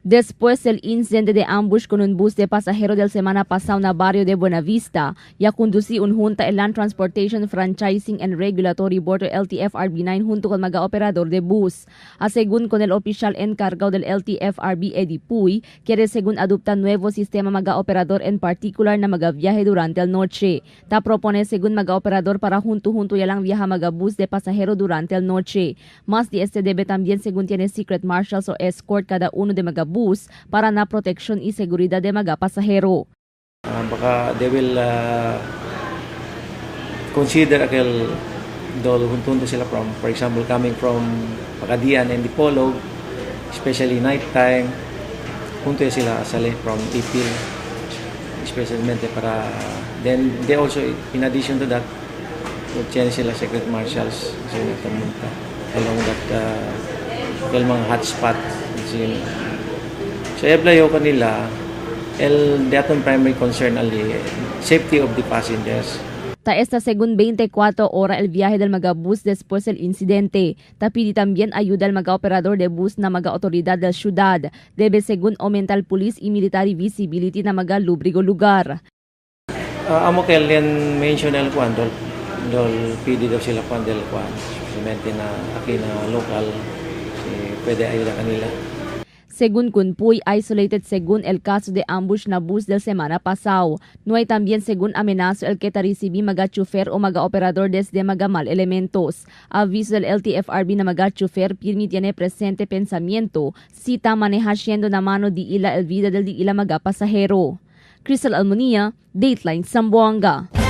Después del incidente de ambush con un bus de pasajero del semana pasado na barrio de Buenavista, ya conducí un junta el Land Transportation Franchising and Regulatory Board o LTFRB 9 junto con mga operador de bus. A según con el oficial encargado del LTFRB Eddie Puy, quiere según adoptar nuevo sistema mga operador en particular na mga viaje durante el noche. Ta propone según mga operador para junto-junto ya lang viaja mga bus de pasajero durante el noche. Más de este debe también según tiene secret marshals o escort cada uno de mga bus para na protección y seguridad de mga pasahero. Baka they will consider aquel dol huntunto sila from, for example, coming from Pagadian and Dipolog, especially night time, junto sila sali from Ipil, especialmente para then they also, in addition to that, change sila secret marshals sila tamunta along that mga hotspot sila. So apply kanila el the primary concern ali safety of the passengers. Ta esta según 24 horas el viaje del magabús después del incidente. Ta pide también ayuda al maga operador de bus na maga autoridad del ciudad. Debe según aumentar police y military visibility na maga lubrigo lugar. Amo kay mention el kwan dol dol pidi daw sila kwan del kwan especialmente na aki na local si pwede ayuda kanila. Según Kunpuy, isolated según el caso de ambush na bus del semana pasado. No hay también según amenazo el que ta recibí maga chofer o maga operador desde maga mal elementos. Aviso del LTFRB na maga chofer pirmi tiene presente pensamiento si ta maneja siendo na mano di ila el vida del di ila maga pasajero. Crystal Almonia, Dateline Zamboanga.